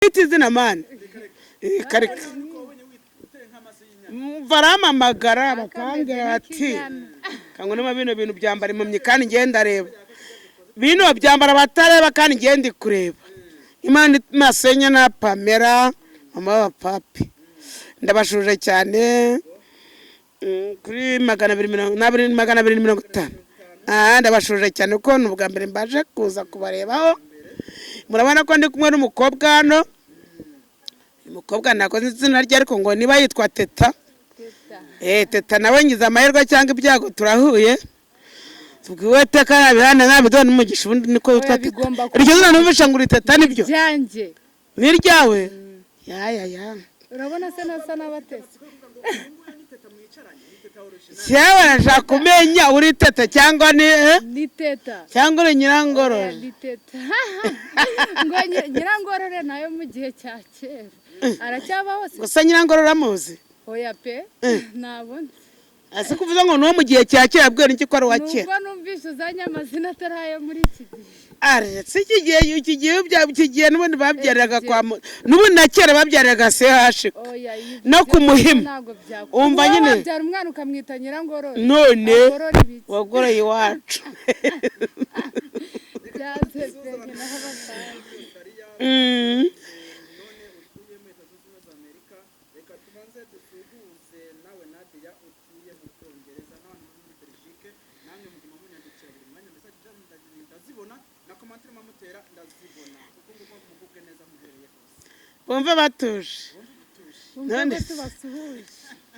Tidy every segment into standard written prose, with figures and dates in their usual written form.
Wita izina mani. Reka reka, barampamagara bakambwira bati kangwa bino bintu byambara impumyi kandi ngenda reba, bino byambara abatareba kandi ngenda kureba. Imana Masenya na Pamela, mama wa papi, ndabashuje cyane. Kuri 220, 250. Aha ndabashuje cyane kuko ni ubwa mbere mbaje kuza kubarebaho. Murabona ko ndi kumwe n'umukobwa hano. Uyu mukobwa ntakoze izina rye, ariko ngo niba yitwa Teta. Teta nawe ngize amahirwe cyangwa ibyago turahuye. Tubwiwe teka nabihana nkabiduha n'umugisha, ubundi niko witwa Oya, Teta. bigomba kuba- Iryo zina numvisha ngo uri Teta, nibyo? Ryanjye. Ni iryawe? Ya ya ya. Urabona se nasa n'abatesi? Yewe, nashaka kumenya uri Teta cyangwa ni Ni Teta. Cyangwa uri Nyirangorore? Ni Teta. Ngo Nyirangorore nayo mu gihe cya kera aracyabaho se? Gusa Nyirangorore uramuzi? Oya pe, ntabona. Ese kuvuza ngo ni uwo mu gihe cya kera, bwira iki ko ari uwa kera? Nubwo numvise uzanye amazina atari ayo muri iki gihe. Are, si iki gihe, iki gihe iki gihe n'ubundi babyariraga kwa n'ubundi na kera babyariraga CH. Oya, ibi No ku Muhima. ntabwo byakunda. Umva Wowe nyine. wabyara umwana ukamwita Nyirangorore? None Agorora ibiki? Wagoroye iwacu. Byanze pe, nyina w'abavandi. None utuye muri Leta Zunze Ubumwe za Amerika. Reka tubanze dusuhuze nawe Nadia utuye mu Bwongereza n'abantu muri Belgique. Namwe muguma munyandikira buri mwanya, message zanyu ndazibona na commentaire mumutera ndazibona, kuko ngomba mugubwe neza muhereye hose. Bumve batuje. Bumva None ko tubasuhuje.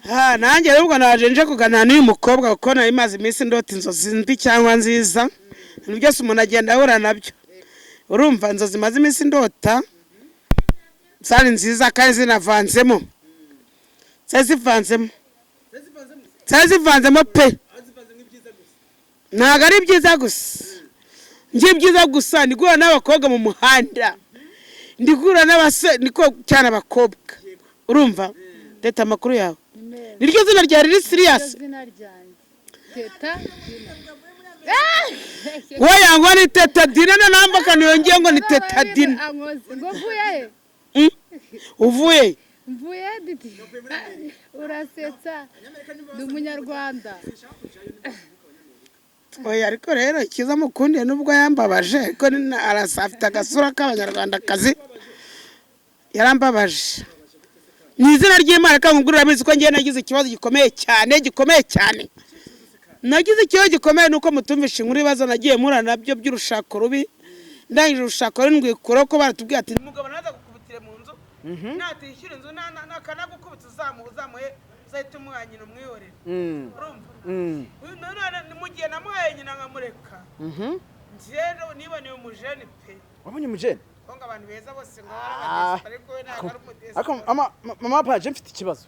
Ha, nanjye rero ubwo naje nje kuganira n'uyu mukobwa kuko nari maze iminsi ndota inzozi mbi cyangwa nziza. Ibintu byose umuntu agenda ahura nabyo. Urumva, inzozi maze iminsi ndota zari nziza kandi zinavanzemo, zari zivanzemo, zari zivanzemo pe. Ntabwo ari byiza gusa. Njye byiza gusa ndi guhura n'abakobwa mu muhanda, ndi guhura n'abasore, niko cyane abakobwa. Urumva Teta, amakuru yawe? Niryo zina rya riri serious? Izina ryanjye Teta Dina. Wowe ngo ni Teta Dina, na namba yongeye ngo ni Teta Dina. Ankoze ngo mvuye he? Uvuye? Mvuye he, Didi? Urasetsa, ndi Umunyarwanda. Oya, ariko rero icyiza mukundiye nubwo yambabaje, ariko arasa, afite agasura k'Abanyarwandakazi. Yarambabaje ni izina ry'Imana. Kandi nkubwira, urabizi ko ngewe nagize ikibazo gikomeye cyane, gikomeye cyane. Nagize ikibazo gikomeye nuko mutumvishe inkuru, ibibazo nagiye mpura nabyo by'urushako rubi. Ndangije urushako rwikura ko baratubwiye ati umugabo naza gukubitire mu nzu, natishyura inzu nakanagukubita, uzamuhe, uzahita umuha nyina umwihorere. Urumva? None mu gihe namuhaye nyina nkamureka, njyewe niboneye umujeni pe. Wabonye umujene? Ko ngo abantu beza bose ngo baba abadesipara, ariko we ntabwo ari Ariko umudesipara. Mama paje, mfite ikibazo.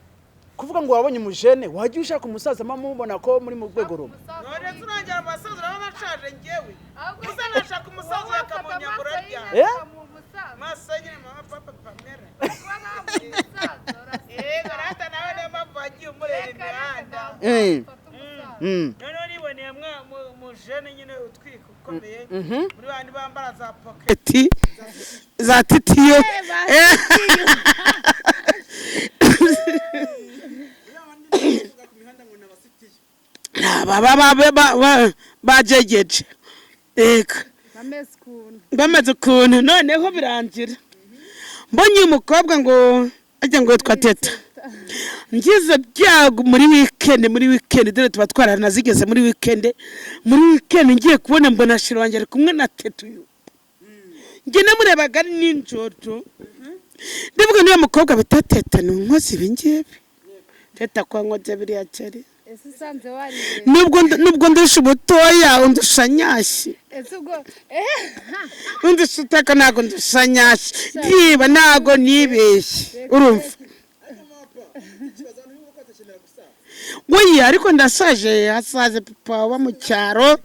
Kuvuga ngo wabonye umujene, wajya ushaka umusaza mama mubona ko muri mu rwego rumwe. None se urangera mu basaza? Urabona ashaje njyewe gusa, nashaka umusaza bakamunyambura ryari? Eh? Maso nyine, mama papa Pamela. Yego rata, nawe niyo mpamvu wagiye umureba imihanda. Noneho niboneye mujene nyine utwika ukomeye muri bandi bambara za poketi za titiyo. Baba bajegeje reka. Bameze ukuntu. Bamaze ukuntu. Noneho birangira mbonye uyu mukobwa ngo ajya ngo yitwa Teta. Ngize byago muri weekend, muri weekend dore tuba twaranazigeze muri weekend. Muri weekend ngiye kubona mbona chéri wanjye ari kumwe na Teta. Uyu njye namurebaga nijoro, ndavuga niyo mukobwa bita Teta ni inkozi ibi ngibi. Teta kwa nkoze biriya chéri. Ese usanze wariye? Nubwo ndusha ubutoya, undusha nyashyi. Ese ubwo Undusha utaka, ntabwo ndusha nyashyi. Niba ntabwo nibeshye, urumva weya, ariko ndashaje. Hasaze papa uba mu cyaro,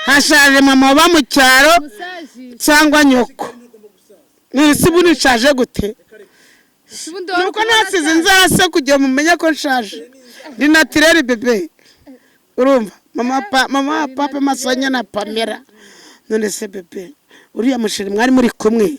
hashaje mama uba mu cyaro. Musajisha. Cyangwa nyoko. None se ubu nishaje gute? Ese ubundi wari Nuko kubona nasize inzara se kugira ngo mumenye ko nshaje? Ndi naturel bébé. Urumva, mama pa, mama wa papa Masanya na Pamela. None se bébé, uriya muchéri mwari muri kumwe?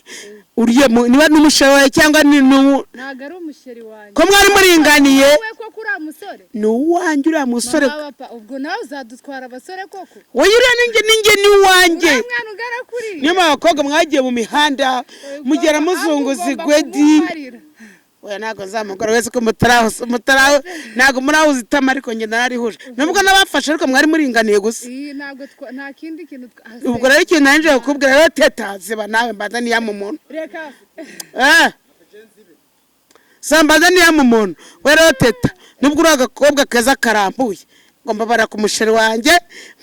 Uriya niba n'umusheri wawe cyangwa ni Ntabwo ari umusheri wanjye. Ko mwari muringaniye? Wowe koko, uriya musore? Ni uwanjye uriya musore. Mama wa papa, ubwo nawe uzadutwara abasore koko? Wowe, uriya ninjye ni uwanjye. Uriya mwana ugana kuriya. Niyo mpamvu abakobwa mwagiye mu mihanda mugera muzunguza Ahubwo ugomba igwedi. kumuharira. Oya, ntabwo nzamugora wese ko mutaraho, ntabwo murahuza itama, ariko njye nararihuje nubwo nabafashe, ariko mwari muringaniye gusa. Iyi ntabwo nta kindi kintu Ubwo rero ikintu nari nje kukubwira rero, teta, ziba nawe mbanza niyama umuntu. Reka. Eh, sambaza niyama umuntu. We rero teta, nubwo uri agakobwa keza karambuye, ngomba bara ku musheri wanjye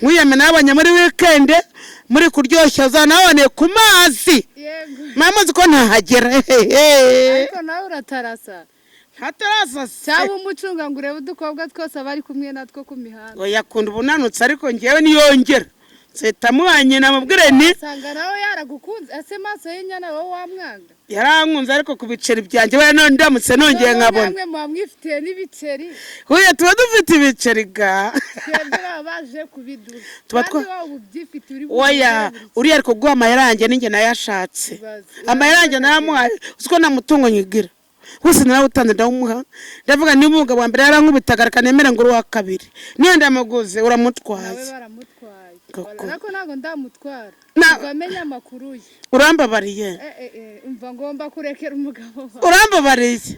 nkwiyame. Nabonye muri weekend muri kuryoshya, uzanaboneye ku mazi. Yego. Mwamuzi ko ntahagera. Ariko nawe uratarasa. Hatarasa. Cyangwa umucunga ngo urebe udukobwa twose aba ari kumwe natwo ku mihanda. Oya, akunda ubunanutse, ariko ngewe niyongera nzahita muhanye namubwire nti Usanga nawe yaragukunze. Ese maso y'inyana, wowe wamwanga? Yarankunze, ariko ku biceri byanjye we none ndamutse nongeye Noneho nkabona. Namwe muba mwifitiye n'ibiceri. Huye, tuba dufite ibiceri ga. Twebwe baba baje kubiduha. Tuba Kandi wowe uba ubyifitiye, uri Oya, bubigure. Uriya ari kuguha amahera yanjye, ninjye nayashatse. Ibaze. Amahera yanjye naramuhaye. Uzi ko nta mutungo nyigira wese narawutanze ndawumuha. Ndavuga niba umugabo wa mbere yarankubitaga, reka nemere ngo uri uwa kabiri niyo ndamuguze Nawe uramutwaye. baramutwaye. Koko. Ariko ntabwo ndamutwara. Ubwo amenye amakuru ye. Urambabariye. Eh, eh, eh, umva, ngomba kurekera umugabo wawe. Urambabariye.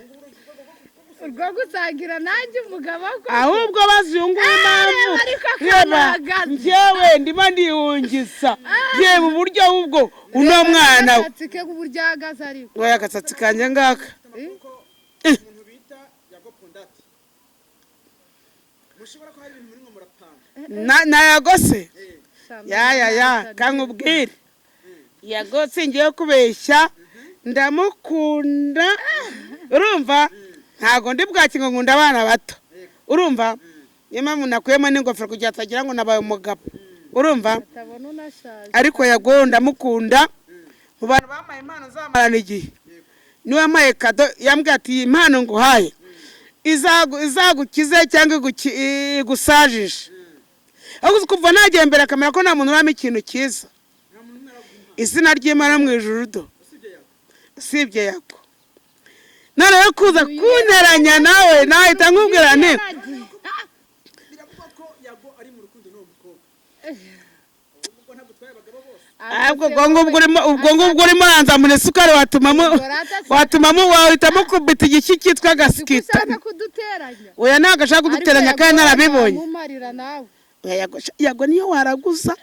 Urwo gusangira nanjye umugabo ko. Ahubwo bazunguye impamvu. Reba ariko Reba, akanahagaze. njyewe ndimo ndihungisa reba uburyo ahubwo uno mwana we. Agasatsi ke uburyo ahagaze ariko. Oya, agasatsi kanjye ngaka. Eh? Umuntu bita Yago Pondati, mushobora ko hari ibintu muri mwe murapanga? Nayagose. Shamba. Ya, kankubwire, yagose ngiye kubeshya, ndamukunda. Urumva, ntabwo ndi bwaki ngo nkunda abana bato, urumva? Niyo mpamvu nakuyemo n'ingofero kugira atagira ngo nabaye umugabo, urumva? Atabona unashaje. Ariko yago ndamukunda. Mu bantu bampaye impano nzamarana igihe, niwe wampaye kado. Yambwiye ati: "Iyi mpano nguhaye izagukize cyangwa igusajishe." Ahubwo kuva nagiye mbere akamera ko nta muntu uramo ikintu cyiza, izina ry'Imana mu ijuru do, usibye yago. Noneho kuza kunteranya nawe, nahita nkubwira nti Biravugwa ko Yago ari mu rukundo n'uwo mukobwa. Ubwo ntabwo utwaye abagabo bose. Ahubwo ubwo ngubwo urimo uranzamura isukari, watumamo wahita mukubita igishyi cyitwa gasikita. Ushaka kuduteranya. Oya, ntabwo ashaka kuduteranya kandi narabibonye. Mumarira nawe. Oya, Yago niyo waraguza,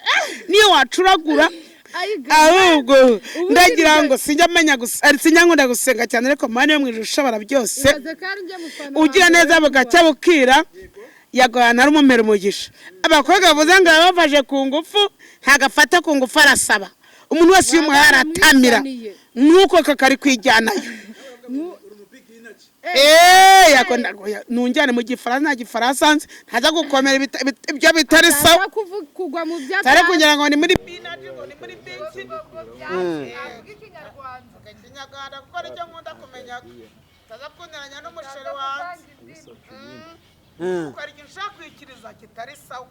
niyo wacuragura. Ayiga. Ahubwo ndagira ngo sinjya menya gusa, sinjya nkunda gusenga cyane, ariko Mana yo mu ijuru ishobora byose, Ibaze kandi njye mufana ugira wawe. neza bugacya bukira, yagohana ari umumera umugisha. Abakobwa bavuze ngo yabafashe ku ngufu, ntabwo afata ku ngufu, arasaba. Umuntu wese iyo umuhaye aratamira nuko kakari kwijyanayo. Eee, nunjyane mu Gifaransa, nta Gifaransa nzi, ntaza gukomera ibyo bitari sawa. Ataza kugwa mu byo Tare atazi. Kugira ngo ni muri binaji, ngo ni muri binki. Ikinyarwanda, kuko nicyo nkunda kumenya, utaza kunteranya n'umusheri wanjye, kuko hari igihe ushaka kwikiriza kitari sawa.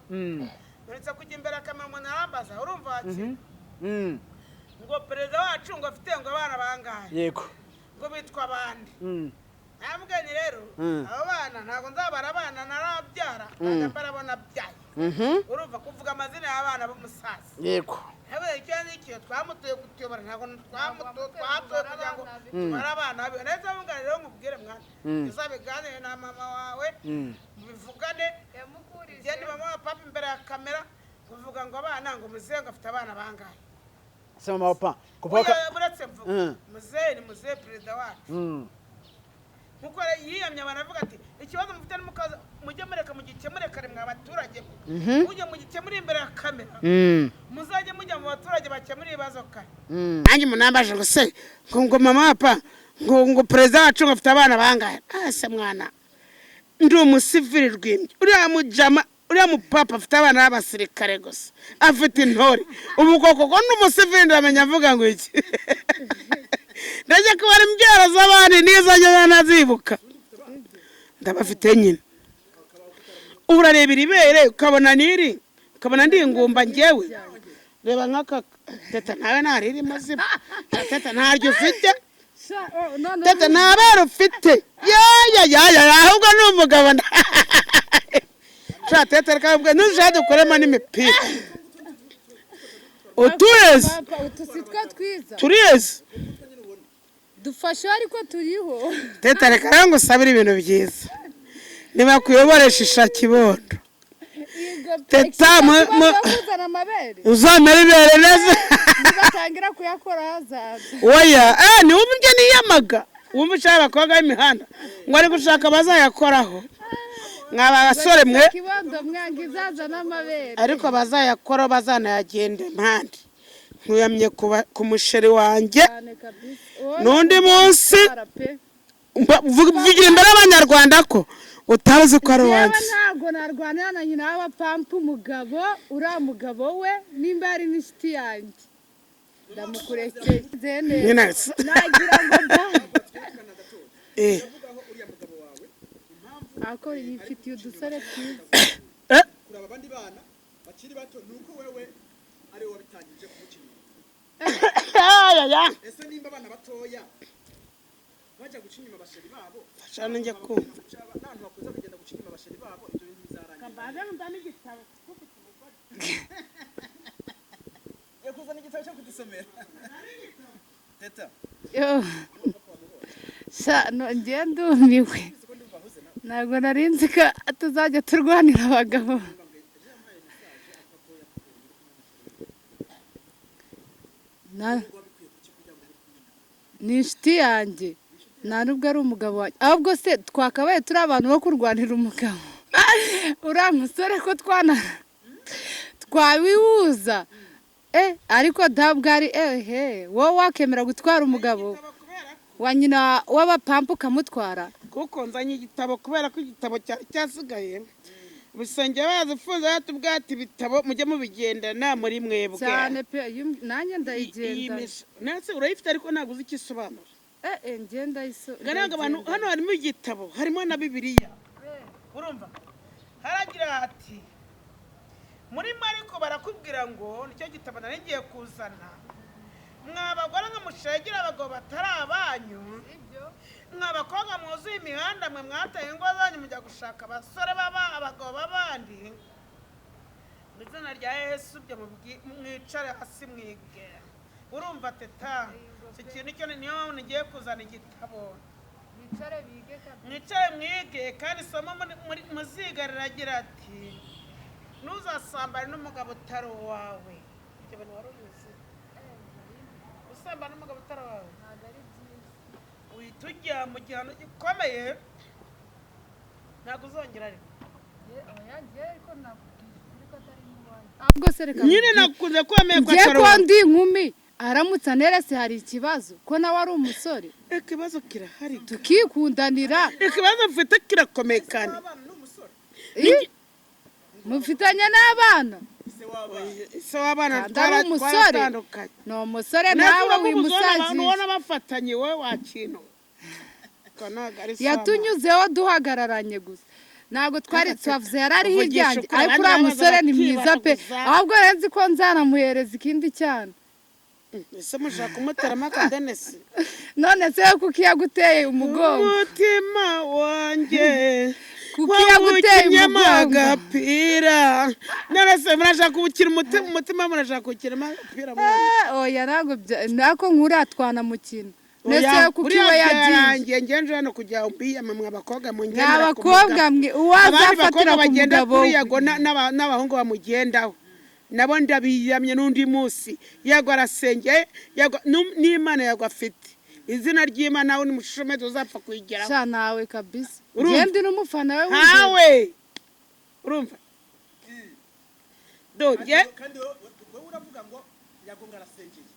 Uretse kujya imbere ya kamera, umuntu arambaza, urumva waki, ngo perezida wacu ngo afite ngo abana bangahe? Ngo bitwa abandi. Ntabwo ni rero abo bana, ntabwo nzabara abana narabyara, nzajya mbarabona byaye. Urumva, kuvuga amazina y'abana b'umusaza. Ntabwo icyo n'icyo twamutoye kutuyobora, ntabwo twatoye kugira ngo tubare abana be neza. Mugana rero nkubwire mwana, uzabiganire na mama wawe, mubivugane. Ngende mama wa papa imbere ya kamera kuvuga ngo abana, ngo muzehe ngo afite abana bangahe? Se mama papa kuvuga ko Oya, buretse mvuga. Muzehe ni muzehe perezida wacu. Nkuko rero yiyamye abantu avuga ati: "Ikibazo mufite n'umukaza mujye mureka mugikemure kare mwa baturage mwe, mujye mugikemure imbere ya kamera, muzajye mujya mu baturage bakemura ibibazo kare." Nanjye umuntu yambaje ngo se ngo mama papa ngo perezida wacu ngo afite abana bangahe? Ase mwana, ndi umusivili rwimbye. Uriya mujama, uriya mupapa afite abana b'abasirikare gusa, afite intore. Ubu koko ko n'umusivili ndamenya avuga ngo iki? Ndajya kubara imbyaro z'abandi n'izo nazibuka, ndabafite nyine. Ubu urareba iri bere ukabona n'iri, ukabona ndi ingumba. Ngewe reba nk'aka. Teta, nawe ntaririmo ziba. Teta, ntaryo ufite. Sha, oh, none Teta, nta bere ufite. Yaya yaya, ahubwo ni umugabo. Sha Teta, reka mbwe ntuzajye dukoremo n'imipira uturezi. Papa, utu si two twiza. Turezi. Dufashe ariko turiho. Teta, reka rero ngusabire ibintu byiza, nibakuyoboresha ishakibondo. Yego, Teta, kuzana amabere. Uzamera ibere neza. Nibatangira kuyakora hazaza. Oya, niwumva ibyo niyamaga, wumva ushaka abakobwa b'imihanda ngo ari gushaka bazayakoraho, mwaba abasore mwe. Kibondo mwanga izaza n'amabere. Ariko bazayakoraho bazanayagenda impande. Nkuyamye ku musheri wanjye. Cyane kabisa. Wowe N'undi munsi utwara pe. Vugira imbere y'Abanyarwanda ko utazi ko ari Yewe, uwanjye. ntabwo narwanira na nyina w'abapampa umugabo, uriya mugabo we nimba ari n'inshuti yanjye ndamukurekeye neza. Nyina Nagira ngo ba Aho uriya mugabo wawe, impamvu ako yifitiye udusore twiza. kuraba abandi bana bakiri bato ni uko wewe ari wowe wabitangije kumuca inyuma. Ayaya. Ese nimba abana batoya bajya guca inyuma abasheri babo, Shana njya kumva. n'abantu bakuze kugenda guca inyuma abasheri babo, ibyo bintu bizarangira? Yo kuzana igitabo cyo kudusomera, Teta. Yo. Sha, no, njye ndumiwe, ntabwo nari nzi ko tuzajya turwanira abagabo. Ni inshuti yanjye, nta nubwo ari umugabo wanjye. Ahubwo se twakabaye turi abantu bo kurwanira umugabo uriya musore, ko twana twabihuza? Ariko ntabwo ari ehe, wowe wakemera gutwara umugabo wa nyina w'abapampa ukamutwara? Kuko nzanye igitabo kubera ko igitabo cyari cyasigaye, ubusenge bazifunze, batubwira ati ibitabo mujye mubigendana muri mwebwe. Cyane pe, nanjye Iyi ndayigenda. Nase urayifite ariko ntabwo uzi icyo isobanura. Ngenda iso. Ntabwo abantu hano harimo igitabo, harimo na Bibiliya. Urumva haragira hati muri Mariko, barakubwira ngo nicyo gitabo nari ngiye kuzana: mwa bagore mwe mushegera abagabo batari abanyu, mwa bakobwa mwuzuye imihanda mwe mwataye ingo zanyu mujya gushaka abasore baba abagabo b'abandi, mu izina rya Yesu byo mwicare hasi mwige. Urumva Teta, icyo kintu cyo niyo mpamvu ngiye kuzana igitabo. Bicare bige kabisa. Mwicare mwige, kandi isomo muziga riragira ati ntuzasambane n'umugabo utari uwawe. Ibyo bintu wari ubizi? Usambana n'umugabo utari uwawe Ntabwo ari byiza. uhita ujya mu gihano gikomeye, ntabwo uzongera. Ariko Ahubwo se reka nyine nkubwire. Nakunze kwemeye ko Njye atari ko uwawe. ndi inkumi, aramutse anerese hari ikibazo ko nawe ari umusore? Ikibazo kirahari. Tukikundanira. Ikibazo mfite kirakomeye kandi. Abana n'umusore. Ih, mufitanye n'abana. Se w'abana. Se w'abana. Kandi ari umusore. Twaratandukanye. Ni umusore nawe Ubona wimusagisha. bafatanye, wowe wakintu ko ntabwo ari sawa. Yatunyuzeho duhagararanye gusa, ntabwo twari twavuze, yari ari hirya Uvugisha yanjye. ukuri, Ariko abandi uriya baza musore ni mwiza pe. bakibaraguza. Ahubwo rero nzi ko nzanamuhereza ikindi cyana. Ese mushaka kumuteramo akadenesi? None se kuko iyo aguteye umugongo? Umutima wanjye Kuko iyo aguteye wawukinyemo umugongo. agapira. None se murashaka kuwukira umutima? Umutima murashaka kuwukiramo agapira, mwana? Oya, ntabwo nako nkuriya twanamukina. Ndetse Oya, kuko buriya iwe yagiye. byarangiye. Ngenje hano kugira ngo mbiyame, mwe abakobwa Mwa mungendera ku bakobwa mugabo. mwe, Abandi uwazafatira bakobwa ku bagenda mugabo kuri we. Yago n'abahungu bamugendaho nabo ndabiyamye n'undi munsi. Yago arasengeye, Yago n'Imana Yago afite izina ry'Imana, nawe ni mushomezi uzapfa kuyigeraho. Sha nawe kabisa. Urumva? Ngende n'umufana we w'imbere. Ntawe urumva dore. Kandi wowe uravuga ngo Yago ngo arasengeye.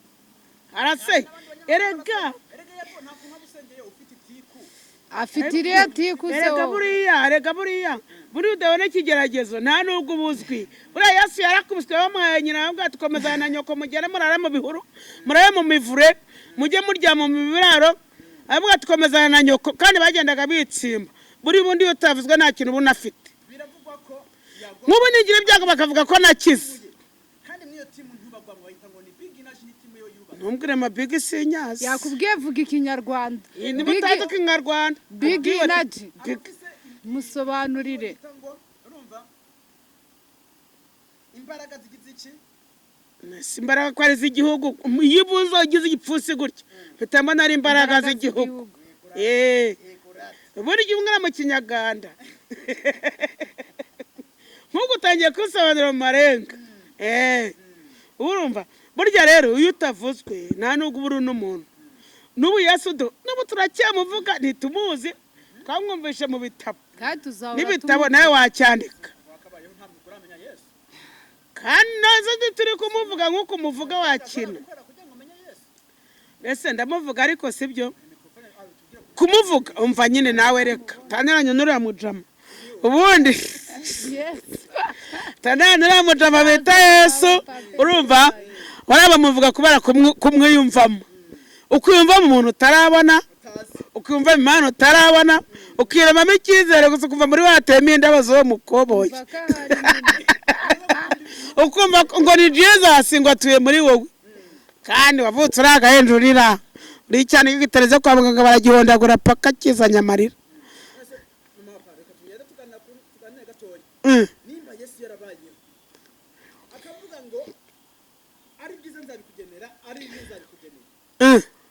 Arase erega. Erega Yago nta kuntu waba usengeye ufite itiku. Afite iriya tiku se Erega wowe. Buriya erega buriya udabona ikigeragezo nta nubwo uba uzwi. Buriya Yesu yarakubiswe, bamuhaye nyina, bamubwira ati komezana na nyoko mugere murare mu bihuru, murare mu mivure, mujye muryama mu biraro. Aravuga ati komezana na nyoko, kandi bagendaga bitsimba. Buriya ubundi iyo utavuzwe nta kintu uba unafite. Biravugwa ko Yago Nk'ubu nigira ibyago bakavuga ko nakize. kandi muri iyo timu ntibagwamo, bahita ngo ni Big. Ntumbwire ama big sinyazi. Yakubwiye vuga Ikinyarwanda. Niba utazi Ikinyarwanda. Big Ubwiwe ati, energy. Big. Musobanurire. Bita ngo urumva imbaraga zigize iki? Si imbaraga ko ari iz'igihugu. Iyo ubuze ugize igipfunsi gutya, mpita mbona ari imbaraga z'igihugu. Burya umwana mu Kinyarwanda nk'uko utangiye kubisobanura mu marenga. Urumva burya rero iyo utavuzwe nta nubwo uba uri n'umuntu. N'ubu Yesu n'ubu turacyamuvuga, ntitumuzi, twamwumvishe mu bitabo. Kandi tuzahora N'ibitabo tumuvuga. nawe wacyandika. Wakabayeho ntabwo uramenya Yesu. Kandi nazo turi kumuvuga nk'uko umuvuga wakina. Gukora kugira ngo umenye Yesu. Mbese ndamuvuga, ariko sibyo kumuvuga. Umva nyine nawe, reka taniranye n'uriya mujama ubundi. Yes. Taniranye n'uriya mujama bita Yesu. Urumva bariya bamuvuga kubera kumwiyumvamo, ukiyumvamo umuntu utarabona, ukiyumvamo impano utarabona, ukiremamo icyizere gusa, ukumva muri wateyemo indabo z'uwo mukoboyi. Umva ko ahari nyine. Ukumva ngo ni Jesus, ngo atuye muri wowe, kandi wavutse uri agahinja, urira uri cyane, iyo ugitereze kwa muganga baragihondagura paka kizanye amarira. Ese mama papa, reka tugende tuganira tuganire gatoya. Nimba Yesu yarabayeho akavuga ngo ari byiza nzabikugenera, ari bibi nzabikugenera,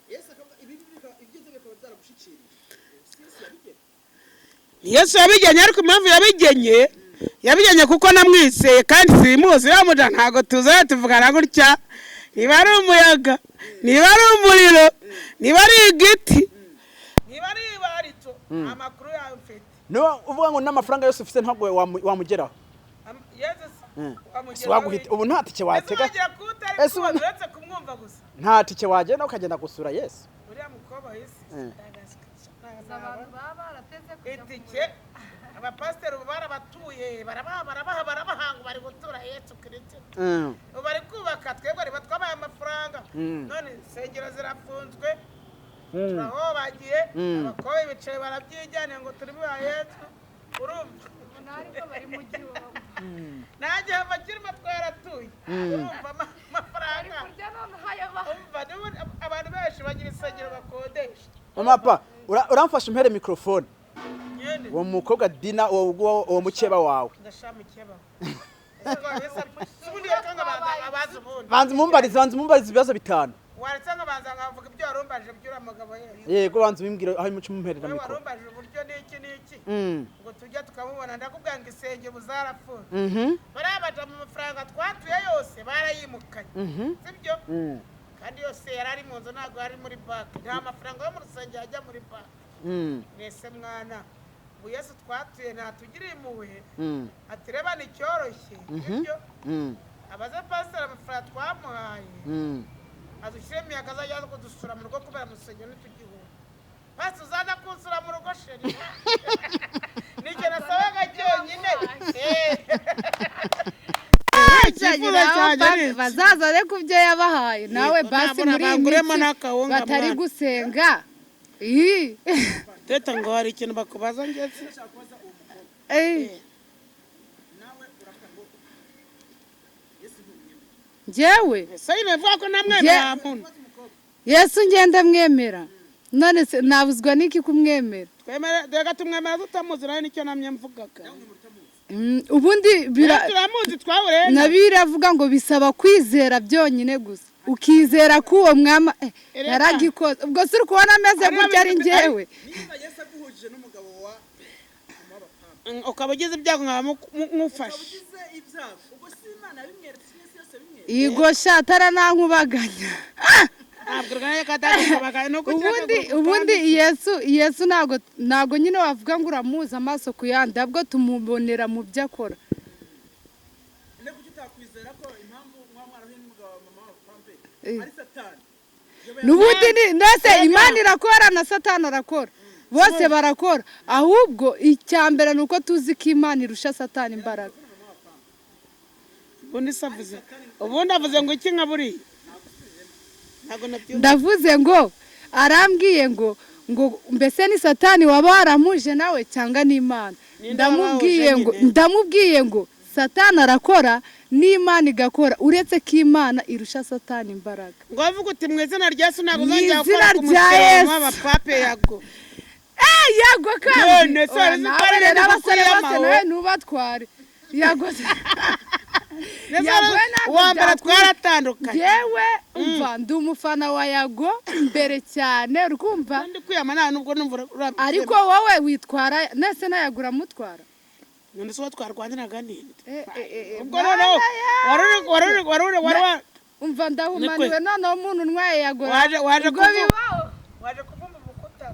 Yesu akavuga ibibi ibyiza bikaba byaragushikiriye, si Yesu yabigena? Yesu yabigenye, ariko impamvu yabigenye, yabigenye kuko namwiseye kandi simuzi. Yamuja ntabwo tuzajya tuvugana gutya. Niba ari umuyaga, niba ari umuriro, niba ari igiti, niba ari ibarito, amakuru yawe mfite. No uvuga ngo n'amafaranga yose ufite ntabwo wamugeraho. Yesu. Si waguhita ubu nta tike watega. Ese wagira Ese ko uretse kumwumva gusa? Nta tike wagenda ukagenda gusura Yesu? Uriya mukobwa w'isi. Abantu baba barateze kujya. Itike abapasiteri ubu barabatuye, barabaha, barabaha, barabaha, ngo bari gutura Yesu Kirisito. Ubu bari kubaka, twebwe riba twabaye amafaranga. None insengero zirafunzwe, turaho bagiye. Abakobwa bicaye barabyijyana ngo turi ba Yesu, urumva? Ariko bari mu gihombo. Nanjye abakirimo twaratuye, urumva amafaranga. Kurya noneho ayo Umva, n'ubundi abantu benshi bagira insengero bakodesha. Mama pa, uramfasha umpere mikrofone. Nyine. Uwo mukobwa Dina, uwo mukeba wawe. Ndashamukeba ubundi reka nkabanza abaza ubundi. Banza umumbarize ibibazo 5. Waretse nkabanza nkavuga ibyo warumbaje by'uriya mugabo ye? Yego, banza ubimbwire aho imuco umumperera Wowe mikoro. warumbaje uburyo n'iki n'iki, ngo tujya tukamubona. Ndakubwira ngo insengero ubu zarapfuye. Bariya baja mu mafaranga twatuye yose barayimukanye, sibyo? Kandi yose yari ari mu nzu, ntabwo yari muri banki. Nta mafaranga yo mu rusengero ajya muri banki. Mwese mwana, ubu Yesu twatuye ntatugiriye impuhwe, atirebana icyoroshye, sibyo? Abaze pasiteri amafaranga twamuhaye, adushyire imiyaga, azajya aza kudusura mu rugo, kubera mu rusengero ntitugihura. Pasi uzaza kunsura mu rugo, chéri, nicyo nasabaga cyonyine. Icyifuzo cyanjye ni iki. Bazazane ku byo yabahaye nawe. Yego, Basi nabona muri iyi banguremo minsi n'akawunga, batari mwana. gusenga. Ih. Teta, ngo hari ikintu bakubaza ngeze. Nawe uravuga ngo Yesu ntumwemera? Njyewe? Ese nyine vuga ko namwemera muntu. Yesu ngenda mwemera, none se nabuzwa n'iki kumwemera? Twemera reka, tumwemera tutamuzi, nawe nicyo namye mvugaga. Ubundi Turamuzi twahuriye. Na biravuga ngo bisaba kwizera byonyine gusa, ukizera ko uwo mwama Erega. yaragikoze. Ubwo si uri kubona ameze Hariho gutya ari njyewe? Niba Yesu aguhujije n'umugabo wa mama w'abapapa, Ukaba ugize ibyago nkaba ukaba nkufashe. ugize ibyago, ubwo si Imana yabimweretse, si Yesu yose yabimweretse? Yego sha, ataranankubaganya. Ntabwo rwanya katagukubaga no kugira. Ubundi Yesu ntabwo nyine wavuga ngo uramuzi amaso ku yandi, ahubwo tumubonera mu byo akora. Ine kuki utakwizera ko impamvu muba mwarahuye n'umugabo wa mama w'abapapa ari Satani? N'ubundi ni mbese Imana irakora na Satani arakora, bose barakora. Ahubwo icya mbere ni uko tuzi ko Imana irusha Satani imbaraga. Ubundi se avuze, ubundi avuze ngo iki? Nka buriya ntabwo nabyumva. Ndavuze ngo arambwiye ngo mbese ni Satani waba waramuje nawe cyangwa ni Imana? Ninde Ndamubwiye wabahuje ngo nyine? Ndamubwiye ngo Satani arakora. N'Imana igakora, uretse ko Imana irusha Satani imbaraga. Ngo wavuga uti: "Mu izina rya Yesu ntabwo Mu uzongera izina gukora ku rya musoro Yesu. w'abapape Yago." Yago kandi None se Oya, wari uzi ko nawe ari rero rero abasore bose gukuyemo? nawe ntubatware Yago. Ndetse Yago we ntabwo uwa mbere byakunda. Twaratandukanye. Yewe, umva, ndi umufana wa Yago mbere cyane, uri kumva? Ndi kwiyama, nta nubwo numva urabyemera. Ariko wowe witwara nese nayago uramutwara? None se uwo twarwaniraga ninde? Eh, Ubwo Mana noneho yanjye. wari uri Umva, ndahumaniwe noneho umuntu untwaye Yago. Waje Ubwo bibaho. Waje kuvumba ubukuta.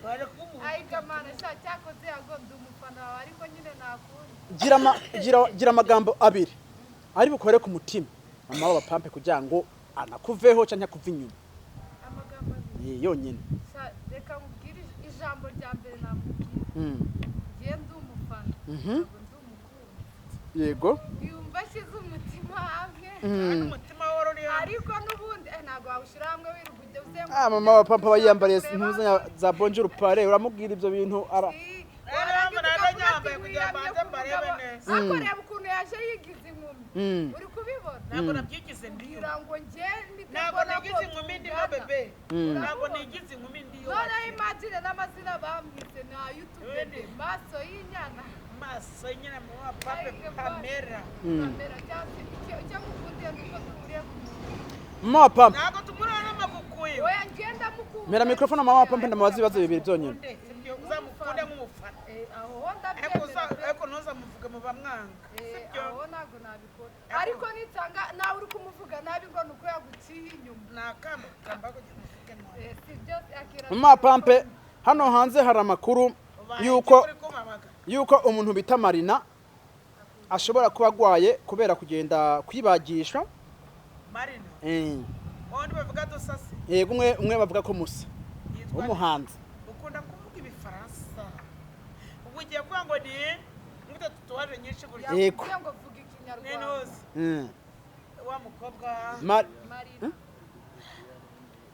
Waje kuvumba. Ayiga Mana sha, cyakoze Yago ndi umufana wawe, ariko nyine nakundi. Gira amagambo abiri ari bukore ku mutima mama w'abapampe kugira ngo anakuveho cyangwa akuve inyuma. Amagambo abiri? Ni yonyine. Sha, reka nkubwire ijambo rya mbere namubwira. Ngiye ndi umufana, ntabwo ndi umukunzi. Yumva ashyize umutima hamwe. Kandi umutima wari uri hamwe. Ariko n'ubundi ntabwo wawushyira hamwe wirirwa ujya uzenguruka. Ah, mama wa pampa aba yiyambariye impuzu za bonjour pare, uramubwira ibyo bintu ara Rero nari nyambaye kugira ngo mbanze mbarebe neza. Ariko reba ukuntu yaje yigize inkumi. Uri kubibona? Ntabwo nabyigize ndiyo. Kugira ngo njye mpite Ntabwo mbona ko nigize inkumi ndimo. tungana. Bebe, ntabwo nigize inkumi ndiyo. Noneho imagine n'amazina bamwise ni ay'utubebe, maso y'inyana. Maso nyine mu wa pape Pamela. Pamela, cyangwa se icyo ngukundiye ni uko duhuriye ku muntu. Mama wa pampa. Ntabwo tumurana n'amagukuye. Oya, ngenda mukunda. Mera microphone mama wa pampa, ndamubaza ibibazo bibiri byonyine. Sibyo, uzamukunde nk'umufana. Aho ho Ariko ndabyemera pe. Ariko ntuzamuvuge mu bamwanga. Sibyo? Aho ntabwo nabikora, ariko nitsanga nawe uri kumuvuga nabi ngo ni uko yaguciye inyuma. Ni akamba kamba kugira ngo uvuge nabi. Si byo, akira. Mama wa pampe, hano hanze hari amakuru Ubaye yuko uri kumpamagara. yuko umuntu bita Marina ashobora kuba agwaye kubera kugenda kwibagisha. Marina wundi bavuga dusase? Yego, umwe umwe bavuga ko musa Yitwa w'umuhanzi. Ukunda kuvuga ibifaransa, ubwo ugiye kuvuga ngo ni nk'utu tatouage nyinshi gutya. Yego. Yakubwiye ngo vuga Ni ikinyarwanda. ntuzi wa mukobwa. Marina.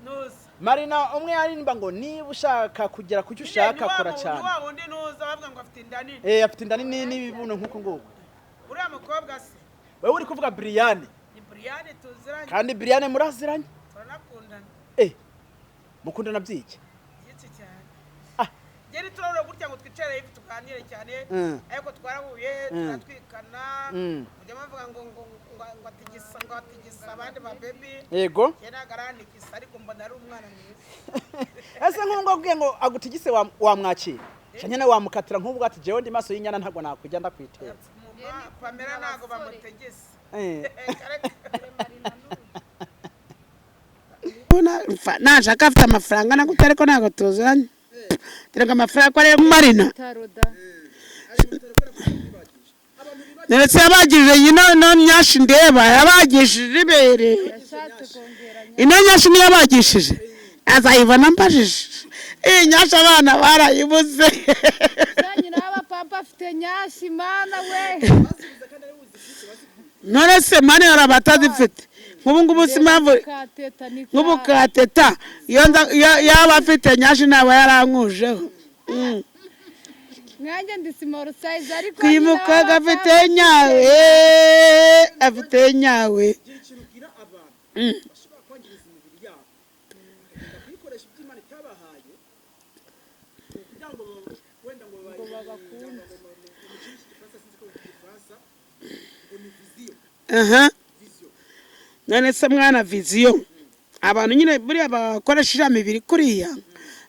Ntuzi. Marina umwe yaririmba ngo niba ushaka kugera ku cyo ushaka Ni wa kora muntu- cyane. Ni wa wundi ntuzi bavuga ngo afite inda nini. Eh, afite inda nini n'ibibuno nk'uko nguko. Uriya mukobwa se? Wowe uri kuvuga Brian. Ni Brian, tuziranye. Kandi Brian muraziranye. Turanakundana. Eh, mukundana byiki? Byinshi cyane. Ah. Njye ntiturabura gutya ngo twicare hivi tuganire cyane. Ariko twarahuye, turatwikana. Mujya bavuga ngo atigisa, ngo atigisa abandi ba baby. Njye ntabwo arantigisa, ariko mbona ari umwana mwiza. Ese nk'ubu akubwiye ngo agutigise wamwakira cyane nawe wamukatira nk'ubwo ati: "Jewe ndi maso y'inyana, ntabwo nakujya ndakwiteza"? Mama Pamela ntabwo bamutegese. Marina n'ubu. Nashaka afite amafaranga nagute, ariko ntabwo tuziranye. Terega amafaranga ko ariyo Marina. Taroda. Ndetse yabagirije ino nyashi, ndeba yabagishije ibere. Yashatse kongera. Ino nyashi niyo yabagishije, azayibona mbajije iyi nyashi, abana barayibuze. Nyina w'abapapa afite nyashi, Mana we. None se mani hari abatazifite nk'ubu ngubu? Si impamvu Kateta ni nk'ubu kateta iyo yaba afite nyashi ntaba yarankujeho. Mwanjye ndi small size, ariko Uyu nyina mukobwa w'abapapa afite nyawe, afite nyawe. Igira ikintu ubwira abantu bashobora kwangiriza imibiri yabo, bakagenda kuyikoresha ibyo Imana itabahaye kugira ngo wenda ngo babakunde. Mu kirimi cy'igifaransa, sinzi ko bivuga igifaransa, ngo ni vision. Aha. Vision. None se mwana, vision, abantu nyine buriya bakoresha iriya mibiri kuriya,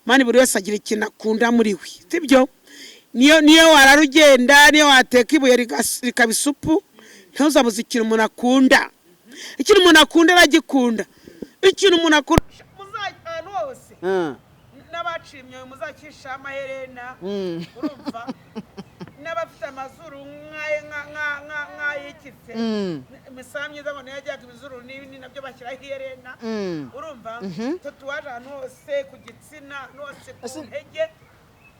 mani buri wese agira ikintu akunda muri we, sibyo? Niyo warara ugenda, niyo wateka ibuye rikaba isupu, ntuzabuze ikintu umuntu akunda. Ikintu umuntu akunda aragikunda, ikintu umuntu akunda ahantu hose n'abaciye imyoyo muzakishaho amaherena. Urumva, n'abafite amazuru nk'ay'ikise, imisaha myiza ngo niyo yajyaga ibizuru n'ibindi nabyo bashyiraho iherena. Urumva, tatouage ahantu hose ku gitsina, ahantu hose ku ntege,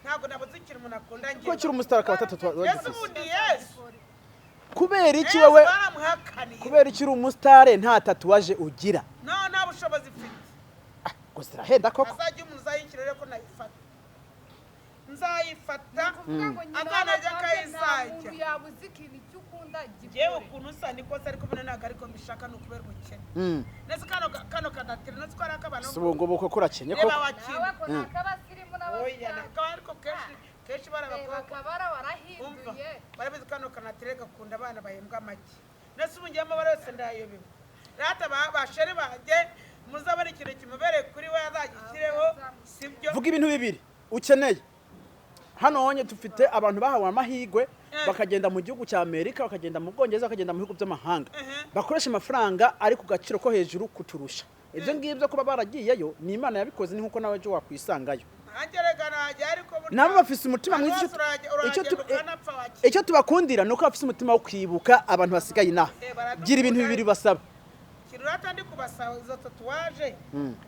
ntabwo nabuze ikintu umuntu akunda. Ko akiri umusitari akaba atatu. Yesu ubundi, Yesu. Kubera iki? Yesu Wowe baramuhakaniye. Kubera iki uri umusitari nta tatouage ugira? Nta bushobozi mfite. Ngo zirahenda koko. Azajya umuntu uzayishyira rero ko nayifata. Nzayifata. Kuvuga ngo nyina Akana ajya w'abapampe nta kayizajya. muntu yabuze ikintu icyo ukunda Ngewe gikore. ukuntu usa niko se, ariko bino ntabwo ariko mbishaka, ni ukubera ubukene. Ndetse kano kadatira ndetse ko ari ak'abantu. Si ubu ngubu koko urakenye Reba koko? wakina. Nawe ko ni ak'abasirimu Oya, n'abasitari. nakaba, ariko kenshi kenshi bari Reba abakobwa. akabara Umva, warahinduye. barabizi kano kanatire gakunda abana bahembwa make. Ndetse ubu ngewe amabara yose ndayayobewe. Rata basheri banjye, muzabona ikintu kimubereye kuri we azagishyireho, sibyo? Vuga ibintu bibiri ukeneye. Hano honye dufite abantu bahawe amahirwe, bakagenda mu gihugu cya Amerika, bakagenda mu Bwongereza, bakagenda mu bihugu by'amahanga, bakoresha amafaranga ari ku gaciro ko hejuru kuturusha. Ibyo ngibyo kuba baragiyeyo ni Imana yabikoze, ni nkuko nawe ejo wakwisangayo. Nanjye reka najya, ariko burya Nabo bafise umutima mwiza. Ahantu hose Icyo uragenda ukanapfa wakira. Icyo tubakundira ni uko bafise umutima wo kwibuka abantu basigaye inaha. Baradukunda. Gira ibintu bibiri basaba. Ikintu rata ndi kubasaba, izo tatouage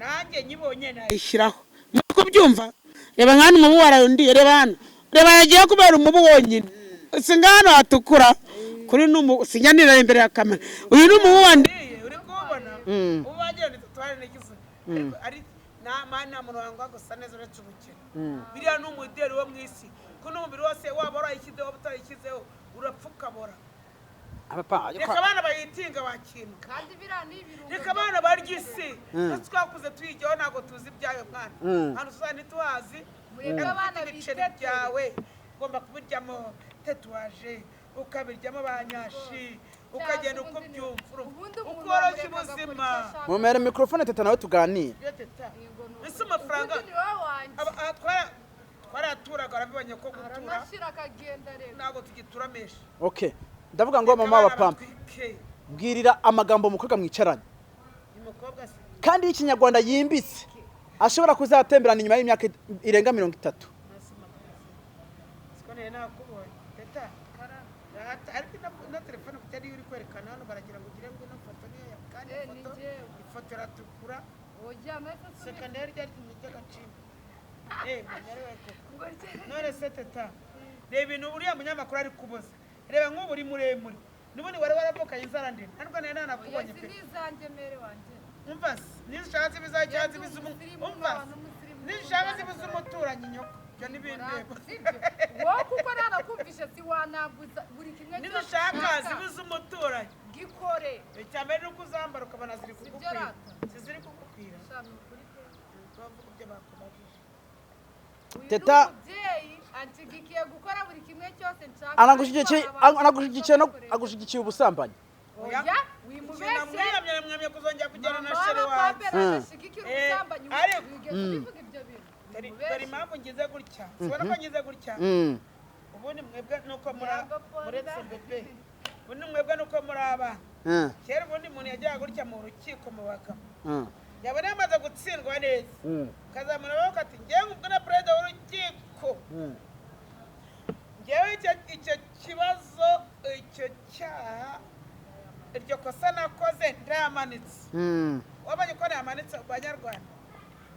nanjye nyibonye nayishyiraho. Muri kubyumva? Reba nk'hano umubu warundiye. Reba hano, reba, yagiye kubera umubu wonyine. Si ngahano hatukura kuri n'umubu? Sinjya nireba imbere ya kamera. Uyu ni umubu wandiye, uri kuwubona? Ubu wagira ni tatouage n'igize, ariko ari nta mani, nta muntu wanga gusa neza uretse ubukene. Biriya ni umuderi wo mu isi, ko n'umubiri wose waba warayishyizeho, waba utarayishyizeho, urapfa ukabora. Reka abana bayitinga wakintu. Kandi biriya ni ibirungo. Reka abana barya isi. Twese twakuze tuyijyaho, ntabwo tuzi ibyayo mwana. Hano tuzana ntituhazi. Mureke Ariko abana ufite ibiceri bitetere. byawe ugomba kubiryamo tatouage, ukabiryamo banyashi, ukagenda uko byumva, Ubundi umuntu ukoroshya wamureka agakora ubuzima. icyo ashaka. Mumere mikrofone Teta nawe tuganire. Iyo Teta. Yego, ni Ese amafaranga Ubundi ni wowe wanjye. Twaraturaga, warabibonye ko gutura Aranashyira akagenda rero. ntabwo tugitura menshi. Okay, ndavuga ngo mama wa Pampa, Batwike. bwirira amagambo umukobwa mwicaranye Umukobwa se? kandi y'ikinyarwanda yimbitse, ashobora kuzatemberana inyuma y'imyaka irenga 30. Siko nari nakubonye Teta. Rata, ariko ino telefone kuko ariyo uri kwerekana hano, baragira ngo ugire ngo ino foto niyo ya kandi. Ni Ifoto njyewe. ifoto iratukura. Oya, nahise nsubira. Sekonderi ryari ry'agaciro, eh menya ari we koko. Ngo None se Teta, reba ibintu uriya munyamakuru ari kuboza. Reba nk'ubu uri muremure, n'ubundi wari waravukanye inzara ndende, ntabwo nari nanakubonye Oya, pe. si n'izanjye mere wanjye. Umva se, nizishaka zibe izawe cyangwa zibe Umusirimu umva n'abantu se, umusirimu nizishaka zibe n'abantu. iz'umuturanyi nyoko, ibyo ntibindeba. Sibyo wowe, kuko nanakumvishe si wanambuza buri kimwe cyose Nizishaka ushaka. zibe iz'umuturanyi. Gikore. Icya mbere ni uko uzambara ukabona ziri Sibyo kugukwira. rata? Si ziri kugukwira? Sha, ni ukuri pe. Bavuga ibyo bakubajije. Uyu ni Teta. umubyeyi anshyigikiye gukora buri kimwe cyose nshaka. Anagushyigikiye. Ariko abantu Anagushyigikiye no bakoresha. Agushyigikiye ubusambanyi? Oya, Ikintu wimubeshye. namwiyamye, namwiyamye kuzongera kugenda na Mama chéri wanjye. w'abapampe ntabwo ubusambanyi. Ariko- Wigeze ubivuga ibyo bintu? Dore Wimubeshye. dore impamvu ngize gutya, sibona ko ngize gutya? Ubundi mwebwe nuko muri Yanga ponda. muretse bebe, ubundi mwebwe nuko muri abana. Kera ubundi umuntu yajyaga gutya mu rukiko mu bagabo, yabona yamaze gutsindwa neza, ukazamura amaboko ati: "Ngewe ubwo na perezida w'urukiko, ngewe icyo kibazo, icyo cyaha, iryo kosa nakoze ndayamanitse." Wabonye ko nayamanitse? Banyarwanda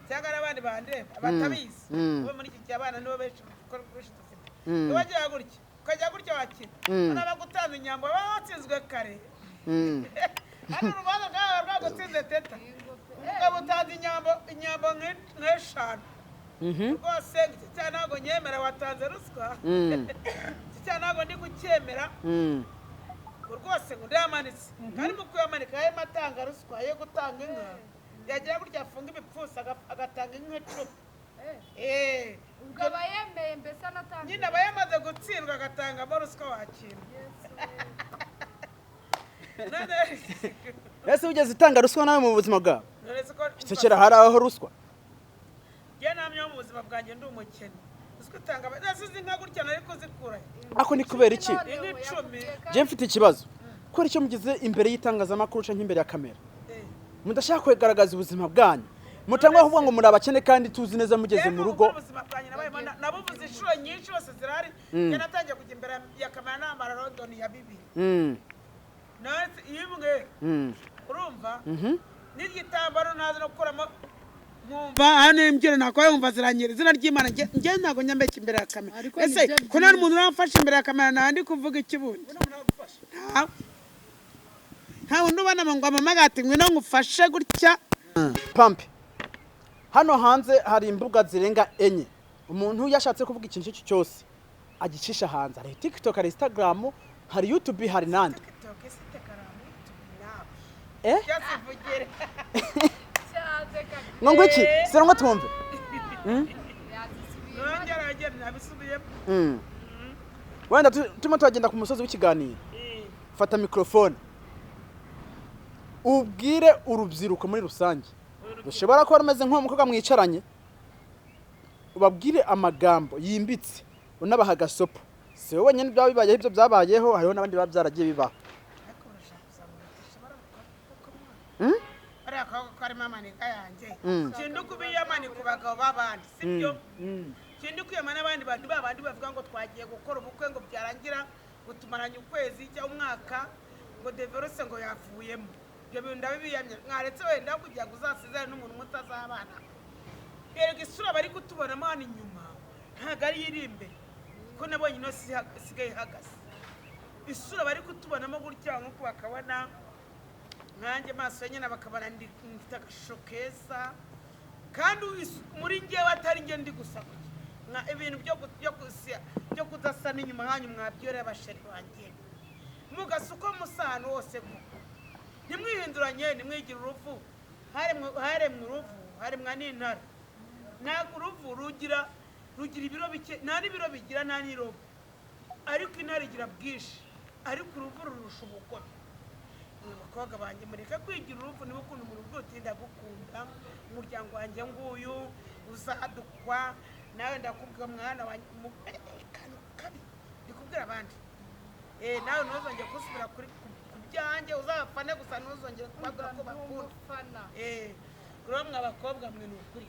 cyangwa n'abandi bandeba batabizi, bo muri iki gihe abana nibo benshi kuko benshi dufite. Iyo wajyaga gutya, ukajya gutya wakina, noneho abagutanze inyambo baba watsinzwe kare. Hano urubanza rwawe rwagutsinze Teta, umugabo utanze inyambo nk'eshanu rwose, iki cyaha ntabwo nyemera, watanze ruswa, iki cyaha ntabwo ndi kucyemera, ngo rwose ngo ndayamanitse. Kandi mu kuyamanika yarimo atanga ruswa yo gutanga inka. Yagira gutya afunga ibipfunsi agatanga inka 10. Ubwo aba yemeye mbese anatanze. Nyine aba yamaze gutsindwa agatangamo ruswa wakira. Yesu. None Ese wigeze utanga ruswa nawe mu buzima bwawe? None se ko Icyo kera hari aho ruswa? Njye namye mu buzima bwanjye ndi umukene. Ruswa itanga nasize inka gutya nari kuzikura. Ako ni kubera iki? None Inka we 10. yakubwiye ko Njye mfite ikibazo. Kubera icyo mugeze imbere y'itangazamakuru canke imbere ya kamera, mudashaka kugaragaza ubuzima bwanyu, mutangwa kuvuga ngo muri abakene kandi tuzi neza mugeze mu rugo. Ubuzima bwanjye nabayemo nabuvuze inshuro nyinshi hose zirahari. Njye natangiye kujya imbere ya kamera nambara London ya 2000. None imwe. Urumva n'igitambaro ntazi no gukuramo, nkumva hano imbyino nakora nkumva ziranyira. Izina ry'Imana, njye ntabwo njya mbeshya imbere ya kamera. Ariko Ese nibyo ko nta n'umuntu uramfasha imbere ya kamera, nta ndi kuvuga ikibundi? Ntawe, nta wundi ubona ngo amamagate ati: "Ngwino ngufashe gutya." Pampe, hano hanze hari imbuga zirenga enye. Umuntu yashatse kuvuga ikintu icyo cyose agicisha hanze, hari TikTok, hari Instagram, hari YouTube, hari nandi. TikTok ese karamu nawe. Eh? Byose ivugire. Ngo iki sira ngo twumve. Nongera agenda nabisubiyemo. Wenda turimo turagenda ku musozi w'ikiganiro, fata mikorofone ubwire urubyiruko muri rusange rushobora kuba rumeze nk'uwo mukobwa mwicaranye, ubabwire amagambo yimbitse unabaha agasopo. Si wowe wenyine byaba bibayeho, ibyo byabayeho hariho n'abandi biba byaragiye bibaho. Ariko urashaka kuzamurisha baramukobwa Mm? bariya kaboko karimo amanika yanjye. Kindi kubiyamani ku bagabo b'abandi, sibyo? Kindi kwiyama n'abandi bantu babandi bavuga ngo twagiye gukora ubukwe, ngo byarangira ngo tumaranye ukwezi cyangwa umwaka, ngo deverose ngo yavuyemo. Ibyo bintu ndabibiyamye. Mwaretse wenda kugira ngo uzasezerane n'umuntu mutazabana. Erega isura bari kutubonamo hano inyuma ntabwo ariyo iri imbere, ko nabonye ino si isigaye ihagaze. Isura bari kutubonamo gutya, nk'uko bakabona nkanjye maso ya nyina, bakabona mfite agashusho keza, kandi muri njyewe atari njye ndi gusa gutya. Nka ibintu byo kudasa n'inyuma hanyu mwabyoreye abasheri banjye, mugasa uko musa ahantu hose koko. Ntimwihinduranye, ntimwigire uruvu. Haremwe uruvu, haremwa n'intare. Ntabwo uruvu rugira ibiro bike, nta n'ibiro bigira, nta n'irobo, ariko intare igira bwinshi, ariko uruvu rurusha ubugome. Mwe bakobwa banjye, mureke kwigira uruvu. Niba ukunda umuntu uvuga uti ndagukunda, umuryango wanjye nguyu uzadukwa nawe, ndakubwira mwana wanjye kantu kabi ndikubwira abandi. Nawe ntuzongere gusubira kuri ku byanjye, uzabafane gusa, ntuzongere kubabwira ko bakunda. Rero mwe abakobwa mwe, ni ukuri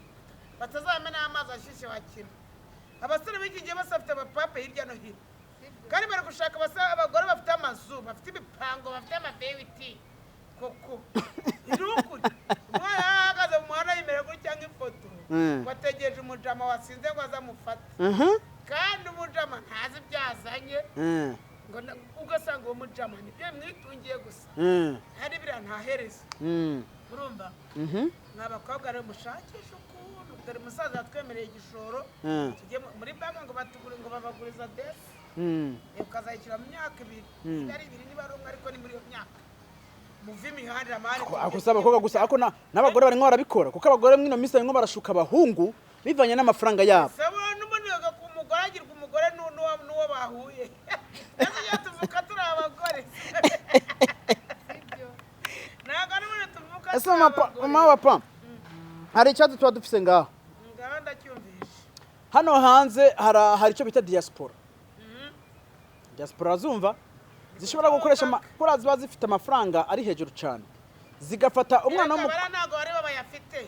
batazamena amazi ashyushye bakina. Abasore b'iki gihe bose bafite abapape hirya no hino, kandi bari gushaka abagore bafite amazu, bafite ibipango, bafite amavewiti koko. Ni ukuri, umwana ahagaze mu muhanda yemerewe gutya nk'ifoto, bategereje umujama wasinze ngo azamufate, kandi umujama ntazi ibyo azanye, ngo ugasanga uwo mujama nibyo mwitungiye gusa, hari biriya ntahereza. Urumva? Mwa bakobwa rero, mushakishe ukuntu, dore umusaza yatwemereye igishoro, tujye muri banki ngo batugure, ngo babaguriza desi, ukazayishyura mu myaka 2, niba ari 2, niba ari umwe, ariko ni muri iyo myaka muve imihanda amahane. Ako si abakobwa gusa, ako n'abagore barimo barabikora, kuko abagore mw'ino minsi barimo barashuka abahungu bivanye n'amafaranga yabo. Sabo n'ubundi umugore agirwa umugore n'uwo bahuye. Ese iyo tuvuka turi abagore, ntabwo n'ubundi tuvuka Ese turi abagore. Mama wa pa, hari ikibazo tuba dufise ngaho. Ngaho ndacyumvishe. Hano hanze hari icyo bita diaspora. Diaspora zumva zishobora gukoresha kuriya ziba zifite amafaranga ari hejuru cyane, zigafata umwana Erega w'umu bariya ntabwo bari bayafite,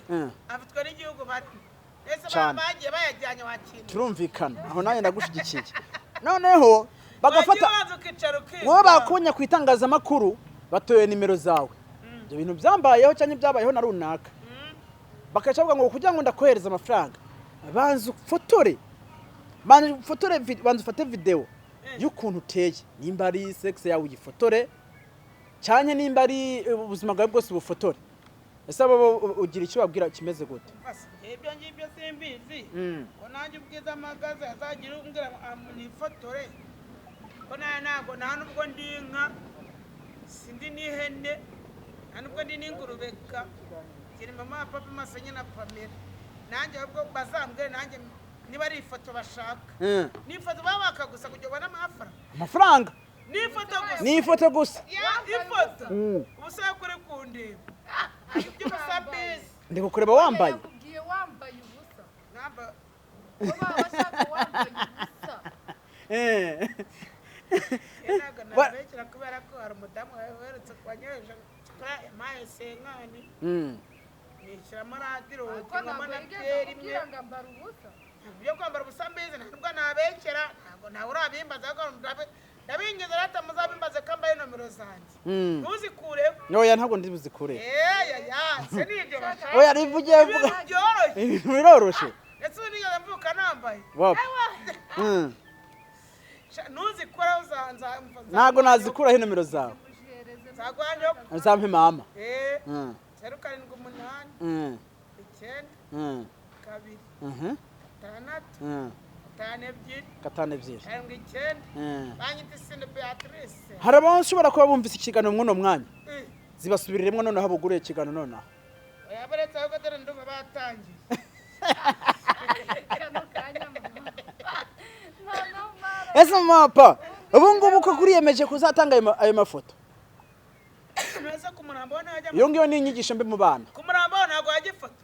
afitwe n'igihugu barimo. Ese Cyane. bagiye bayajyanye wakina? Turumvikana aho, nanjye ndagushyigikiye. Noneho bagafata wagiye waza ukicara ukiga. Wowe bakunya ku itangazamakuru, batoye nimero zawe, ibyo bintu byambayeho cyangwa ibyabayeho na runaka, bakaca bavuga ngo kugira ngo ndakohereze amafaranga, banza ufotore, banza ufate video y'ukuntu uteye, nimba ari sex yawe uyifotore, cyane nimba ari ubuzima bwawe bwose ubufotore. Ese abo bo ugira icyo babwira kimeze gute? Basi, ibyo ngibyo simbizi, ko nanjye ubwiza amagaze azagira umbwira ngo nifotore, ko nawe ntabwo, nta nubwo ndi inka, sindi n'ihene, nta nubwo ndi n'ingurube, ka kiri mama wa papa Masenye na Pamela. Nanjye ahubwo bazambwire nanjye niba ari ifoto bashaka, ni ifoto baba bakagusa kugira ubone amafaranga. Amafaranga. Ni ifoto gusa. Ni ifoto gusa. Ya, ifoto ubusa kuri kundeba ibyo ubusa mbese. Ndi kukureba wambaye. Yakubwiye wambaye ubusa. Namba. Ko baba bashaka wambaye ubusa. Ntabwo nabekera, kubera ko hari umudamu waherutse wanyoheje kuri emaye senkani, nishyiramo radiyo Ariko ngamo ntabwo na yigeze byeri imwe. akubwira ngo ambara ubusa. Byo kwambara ubusa mbizi, ntabwo nabekera, ntabwo nawe urabimbaza, ariko ndabingiza rata muzabimbaze ko mbaye nomero zanjye, ntuzikureho. Oya, ntabwo ndi buzikure. Eya, se ni ibyo bashaka? Oya, rivugiye Ibintu vuga. byoroshye. Ibintu biroroshe. Ese ubu nigeze mvuka nambaye? Wapi. Ntuzikureho Ntabwo nazikuraho nomero zawe. Mujihereze. Nzaguha Uzampe mama. 0 7 8 9 2 6 5 2 5 2 7 9. Banyita Isine Beatrice. Hari abashobora kuba bumvise ikiganiro mw'uno mwanya, zibasubiriremo noneho buguriye ikiganiro nonaha. Oya, baretse ahubwo dore ndumva batangiye. Kano kanya mama. Noneho mara. Ese mapa ubu ngubu ko kuriyemeje kuzatanga ayo mafoto? Mbese ku murambo ntajya? Iyo ngiyo ni inyigisho mbi mu bana. Ku murambo ntabwo wajya ifoto.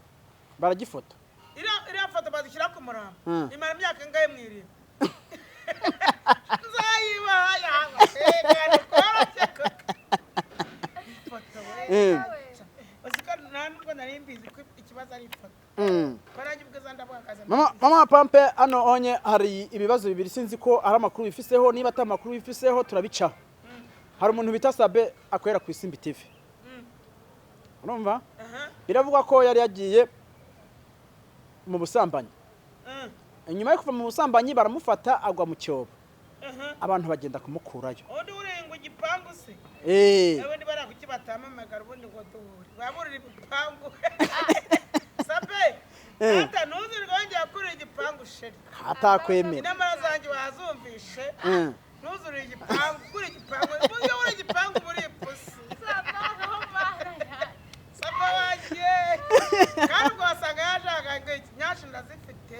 Baragifota. Iriya foto bazishyira ku murambo imara imyaka ingahe mu irimbi? Nzayibaha yaba kandi koroshye koko ifoto we. Uzi ko nta nubwo nari mbizi ko ikibazo ari ifoto, ko nanjye ubwiza ndabuhagaze. Mama Pampe, hano onye hari ibibazo bibiri, sinzi ko ari amakuru wifiseho. Niba atari amakuru wifiseho turabicaho. Hari umuntu bita Sabe akorera ku Isimbi TV, urumva? Aha. Biravugwa ko yari yagiye mu busambanyi. Inyuma yo kuva mu busambanyi baramufata agwa mu cyobo. Abantu bagenda kumukurayo. Ubundi urenga igipangu se? Ubundi bariya kuki batamamagara ubundi ngo duhure baburira ibipangu? Sabe ata ntuzirirwe wongera kurira igipangu, chéri. Atakwemera. Inamara zanjye wazumvishe. Ntuzurire igipangu, kuri igipangu, iyo uri igipangu muri ipusi. Noneho mara yanjye. Saba wanjye kandi ubwo wasanga yashaka ngo iki nyashi ndazifite.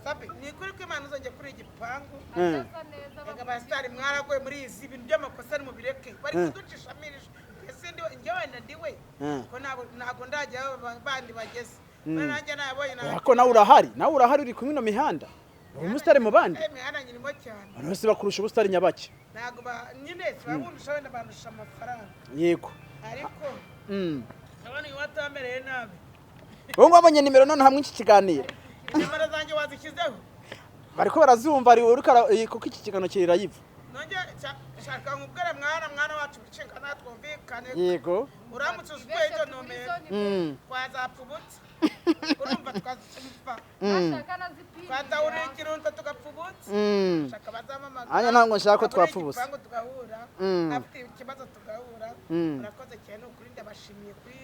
Sabe, ni ukuri ko Imana uzongera kuri igipangu. Asa neza. Reka, abasitari mwaragoye muri izi ibintu by'amakosa nimubireke, bari kuducishamo ijisho. Ese ndi njye wenda ndiwe ko ntabwo ndajya aho bandi bageze. None nanjye nabonye Oya, ko nawe urahari, nawe urahari, uri kumwe ino mihanda, uri umusitari mu bandi. Eh, imihanda nyirimo cyane. Abantu bose bakurusha ubusitari nyabake. Ntabwo nyine sibabundusha, wenda bandusha amafaranga. Ariko ndabona uyu watamereye nabi. Wowe ngo wabonye nimero none hamwe iki kiganiro? Nimero zanjye wazishyizeho? Bariko barazumva, ari uriko kuko iki kiganiro kiri live. Nongeye shaka nkubwire mwana wacu bicinga natwumvikane. Uramutse uzuye izo nomero, twazapfa ubutsa, urumva? Twazipfa, twatahurira ikirungo tugapfa ubutsa. Shaka bazamamagara. Anya ntabwo nshaka ko twapfa ubusa. Igipangu tugahura. Afite ikibazo tugahura. Murakoze cyane, ni ukuri ndabashimiye kuri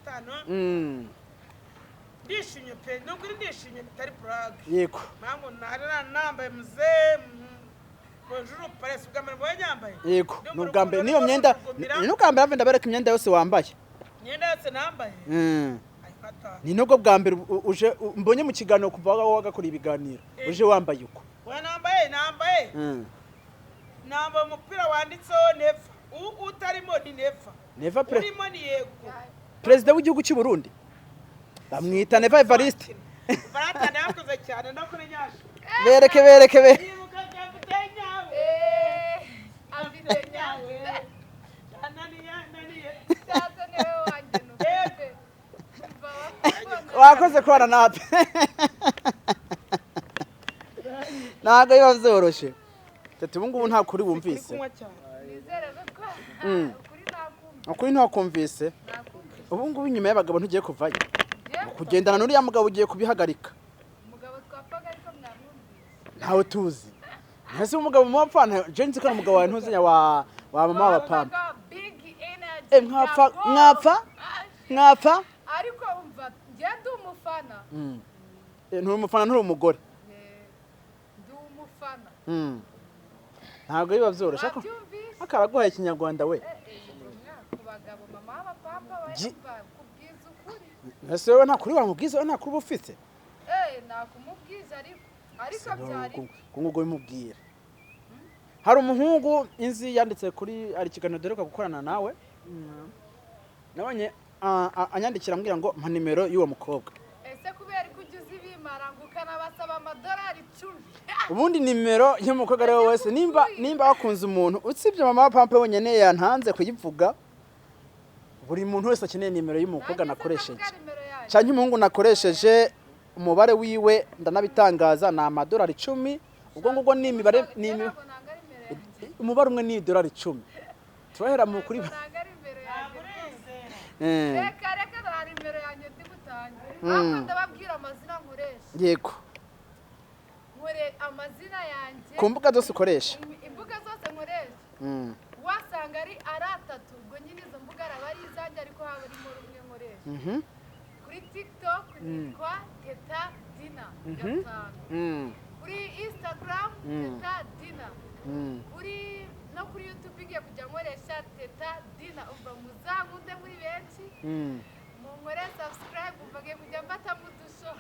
25. Ndishimye pe, ni ukuri ndishimye bitari blague. Mpamvu nari nambaye muzee, bonjour paresi, ubwa mbere mbonye nyambaye. Yego. Ndumva Ni ubwa mbere urukundo niyo myenda. rugumira. Ni ubwa mbere have ndabereka imyenda yose wambaye. Imyenda yose nambaye. Ay, mata. Ni nubwo bwa mbere uje mbonye mu kiganiro kuva wagakora ibiganiro uje wambaye uko. We, nambaye nambaye umupira wanditseho never. Utarimo ni never. Neva pre Urimo ni yego. Perezida w'igihugu cy'u Burundi bamwita Neva Evariste. Barata nakuze cyane no kuri nyasha. Bereke, bereke be. Yibuka afite nyawe. Afite nyawe. Naniye naniye. Cyaza niwe wanjye nufite. Umva wakubona. Wakoze kubana natwe, ntabwo biba byoroshe. Tete, ubu ngubu nta kuri wumvise. Kunywa cyane. Nizere ko ukuri nakumva. Ukuri ntakumvise. Nakumvise. Ubu ngubu inyuma y'abagabo ntugiye kuvayo? Ngiye Kugendana n'uriya mugabo ugiye kubihagarika? Umugabo twapfaga ariko mwamwumvise. Ntawe tuzi, ntese umugabo mupfa je nzi ko ari umugabo wawe, ntuzenya wa mama wa Pampa. Big energy. Eh, mwapfa. Yago. Mwapfa mwapfa. Ariko umva, njye ndi umufana. Eh, nturi umufana, nturi umugore. Eh, ndi umufana. Ntabwo biba byoroshye ariko Wabyumvise? akaraguhaye ikinyarwanda we. Eh, eh, ku bagabo mama w'abapapa bayumva kubwiza ukuri. Ese wowe nta kuri wamubwiza? Wowe nta kuri uba ufite? Eh, nakumubwiza ariko byari Ngo ngo bimubwira. Hari umuhungu inzi yanditse kuri, hari ikiganiro duheruka gukorana nawe, nabonye anyandikira ambwira ngo mpa nimero y'uwo mukobwa. Ese kubera ko ujya uzibimara ngo ukanabasaba amadolari 10? Ubundi nimero y'umukobwa ari we wese, nimba wakunze umuntu, usibye mama wa Pampe wenyine yantanze kuyivuga, buri muntu wese akeneye nimero y'umukobwa Nanjye se nakoresheje ndavuga nimero yanjye. cyangwa umuhungu nakoresheje, umubare wiwe ndanabitangaza, ni amadolari 10. Ubwo ngubwo ni imibare ni Ntabwo nanga nimero yanjye. Umubare umwe ni idolari 10, turahera mu kuri Ntabwo nanga nimero yanjye. Eh, Reka reka, nta nimero yanjye ndi butange, ahubwo ndababwira amazina nkoresha. Nkore amazina yanjye Ku mbuga zose ukoresha. Imbuga zose nkoresha, wasanga ari atatu, ubwo nyine izo mbuga araba ari izanjye, ariko haba harimo rumwe nkoresha. Kuri TikTok nitwa Teta Dina 5. Kuri Instagram Teta Dina. Kuri no kuri YouTube igiye kujya nkoresha Teta Dina. Umva, muzankunde muri benshi, munkore subscribe. Umva, ngiye kujya mbatamo udusho,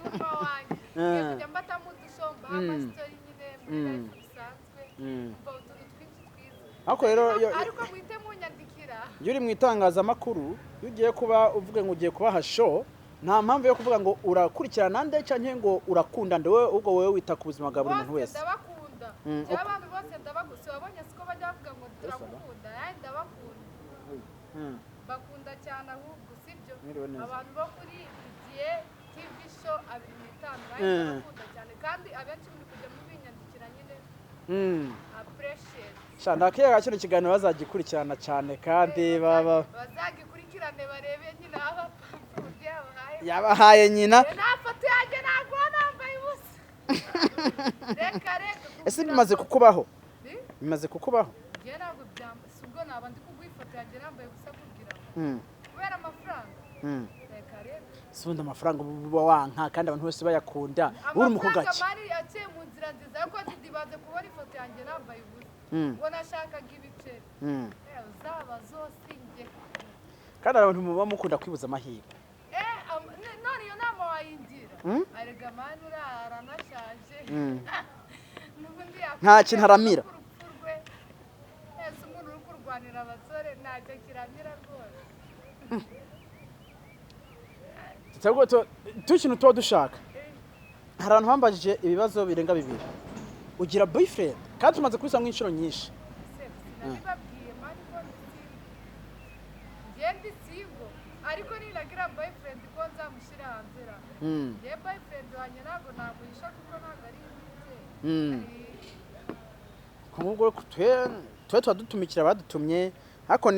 umunwa wanjye ngiye kujya mbatamo udusho, mbaha amastory nyine muri life bisanzwe. Umva, utuntu twinshi twiza. Ariko rero Ariko muhite munyandikira. Iyo uri mu itangazamakuru, iyo ugiye kuba uvuga ngo ugiye kubaha show, nta mpamvu yo kuvuga ngo urakurikirana nde cyangwa ngo urakunda nde. Wowe ubwo wowe wita ku buzima bwa buri muntu Bose wese. ndabakunda. Njyewe abantu bose ndabakunda. Si wabonye siko bajya bavuga ngo turagukunda? Nanjye ndabakunda. Bakunda cyane ahubwo, sibyo? Mwiriwe neza. Abantu bo kuri Didier TV Show 25, nanjye ndabakunda cyane, kandi abenshi muri kujya mubinyandikira nyine. Appreciate. Sha, ndakeka kino kiganiro bazagikurikirana cyane kandi baba Bazagikurikirane, barebe nyine abapampu yabahaye. Yabahaye nyina. Nta foto yanjye ntabwo nambaye ubusa, reka reka. Ese bimaze kukubaho? Ni? Bimaze kukubaho? Njye ntabwo byamba. Si ubwo naba ndi kuguha ifoto yanjye nambaye ubusa kugira ngo kubera amafaranga? Reka reka. Si ubundi amafaranga uba wanka kandi abantu bose bayakunda, uri umukobwa Amafaranga ki? mari aciye mu nzira nziza, ariko ndibanze kubona ifoto yanjye nambaye ubusa ngo nashakaga ibiceri. Uzaba zose njye. Kandi hari abantu muba mukunda kwibuza amahirwe. None iyo nama wayingira? Arega mani, uriya aranashaje. N'ubundi Nta kintu aramira. Urupfu rwe. Ese umuntu uri kurwanira abasore ntacyo kiramira rwose? Ahubwo tu ikintu tuba dushaka, hari abantu bambajije ibibazo birenga bibiri: ugira boyfriend? Kandi tumaze kubisanga inshuro nyinshi. Se sinabibabwiye mani ko ndi single? Njye ndi single, ariko ninagira boyfriend ko nzamushyira hanze ra? Njye boyfriend wanjye ntabwo namuhisha, kuko ntabwo ari umubyeyi. Nk'ubwo twe tuba dutumikira abadutumye, ariko